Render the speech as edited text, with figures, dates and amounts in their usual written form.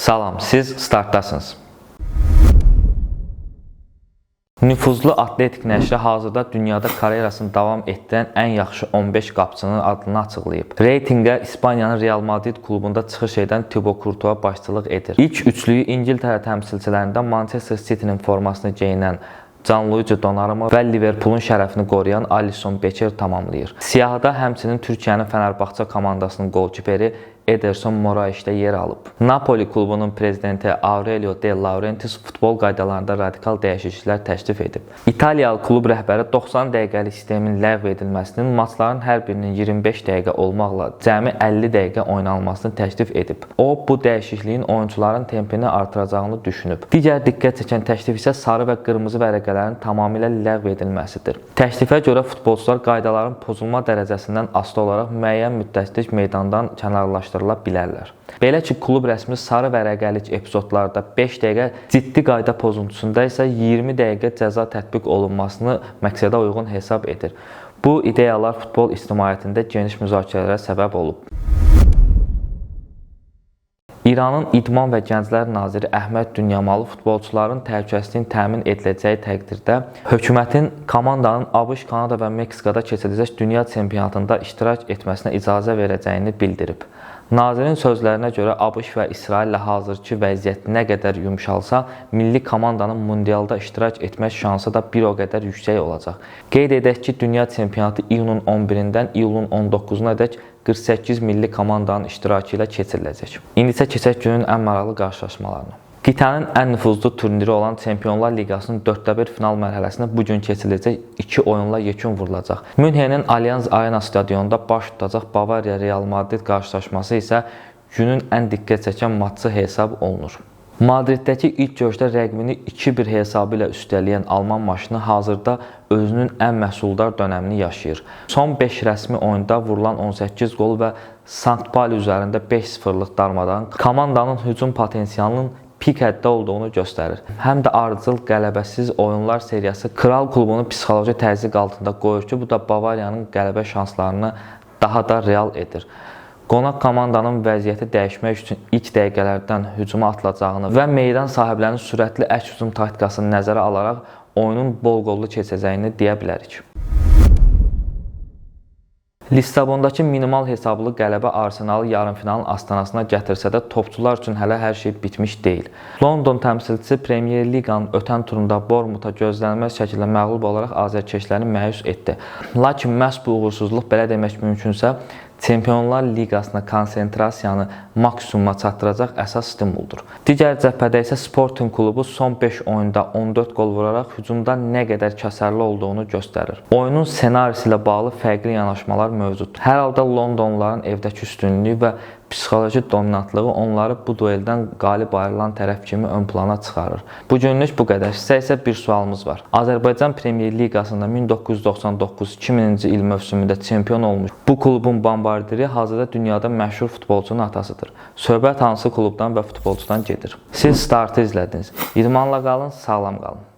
Salam, siz Startdasınız. Nüfuzlu Atletik nəşri hazırda dünyada karyerasını davam etdirən ən yaxşı 15 qapıçının adını açıqlayıb. Reytinqə İspaniyanın Real Madrid klubunda çıxış edən Thibaut Courtois başçılıq edir. İlk üçlüyü İngiltərə təmsilçilərindən Manchester City-nin formasını geyinən Gianluigi Donnarumma və Liverpoolun şərəfini qoruyan Alisson Becker tamamlayır. Siyahıda həmçinin Türkiyənin Fənərbağça komandasının golkiperi Ederson Moraes də yer alıb. Napoli klubunun prezidenti Aurelio De Laurentiis futbol qaydalarında radikal dəyişikliklər təklif edib. İtaliyalı klub rəhbəri 90 dəqiqəlik sistemin ləğv edilməsinin, maçların hər birinin 25 dəqiqə olmaqla cəmi 50 dəqiqə oynanılmasını təklif edib. O, bu dəyişikliyin oyunçuların tempini artıracağını düşünüb. Digər diqqət çəkən təklif isə sarı və qırmızı vərəqələrin tamamilə ləğv edilməsidir. Təklifə görə futbolçular qaydaların pozulma dərəcəsindən asılı olaraq müəyyən müddətlik meydandan kənarlaşdırıla bilərlər. Belə ki, klub rəsmi sarı vərəqəlik epizodlarda 5 dəqiqə, ciddi qayda pozuntusunda isə 20 dəqiqə cəza tətbiq olunmasını məqsədə uyğun hesab edir. Bu ideyalar futbol ictimaiyyətində geniş müzakirələrə səbəb olub. İranın İdman və Gənclər naziri Əhməd Dünyamalı futbolçuların təhlükəsizliyinin təmin ediləcəyi təqdirdə hökumətin komandanın ABŞ, Kanada və Meksikada keçiriləcək dünya çempionatında iştirak etməsinə icazə verəcəyini bildirib. Nazirin sözlərinə görə ABŞ və İsraillə hazırki vəziyyət nə qədər yumşalsa, milli komandanın mundialda iştirak etmək şansı da bir o qədər yüksək olacaq. Qeyd edək ki, dünya çempionatı iyunun 11-dən iyulun 19-unadək 48 milli komandanın iştirakı ilə keçiriləcək. İndi isə keçək günün ən maraqlı qarşılaşmalarına. Qitənin ən nüfuzlu turniri olan Çempionlar Liqasının 1/4 final mərhələsində bu gün keçiriləcək iki oyunla yekun vurulacaq. Münhenin Allianz Arena stadionunda baş tutacaq Bavariya Real Madrid qarşılaşması isə günün ən diqqət çəkən matçı hesab olunur. Madriddəki ilk görüşdə rəqibini 2-1 hesabı ilə üstələyən alman maşını hazırda özünün ən məhsuldar dönəmini yaşayır. Son 5 rəsmi oyunda vurulan 18 qol və Sankt Pauli üzərində 5-0-lıq darmadağın komandanın hücum potensialının pik həddə olduğunu göstərir. Həm də ardıcıl qələbəsiz oyunlar seriyası Kral klubunu psixoloji təzyiq altında qoyur ki, bu da Bavariyanın qələbə şanslarını daha da real edir. Qonaq komandanın vəziyyəti dəyişmək üçün ilk dəqiqələrdən hücuma atılacağını və meydan sahiblərinin sürətli əks hücum taktikasını nəzərə alaraq oyunun bol qollu keçəcəyini deyə bilərik. Lissabondakı minimal hesablı qələbə Arsenalı yarımfinalın astanasına gətirsə də topçular üçün hələ hər şey bitmiş deyil. London təmsilçisi Premier Liqanın ötən turunda Bournemouth-a gözlənilməz şəkildə məğlub olaraq azərkeşləri məyus etdi. Lakin məhz bu uğursuzluq, belə demək mümkünsə, Çempionlar Liqasına konsentrasiyanı maksimuma çatdıracaq əsas stimuldur. Digər cəbhədə isə Sporting klubu son 5 oyunda 14 qol vuraraq hücumda nə qədər kəsərli olduğunu göstərir. Oyunun ssenarisi ilə bağlı fərqli yanaşmalar mövcuddur. Hər halda Londonluların evdəki üstünlüyü və psixoloji dominantlığı onları bu dueldən qalib ayrılan tərəf kimi ön plana çıxarır. Bu günlük bu qədər. Sizə isə bir sualımız var. Azərbaycan Premyer Liqasında 1999-2000-ci il mövsümündə çempion olmuş bu klubun bombardiri hazırda dünyada məşhur futbolçunun atasıdır. Söhbət hansı klubdan və futbolçudan gedir? Siz Startı izlədiniz. İdmanla qalın, sağlam qalın.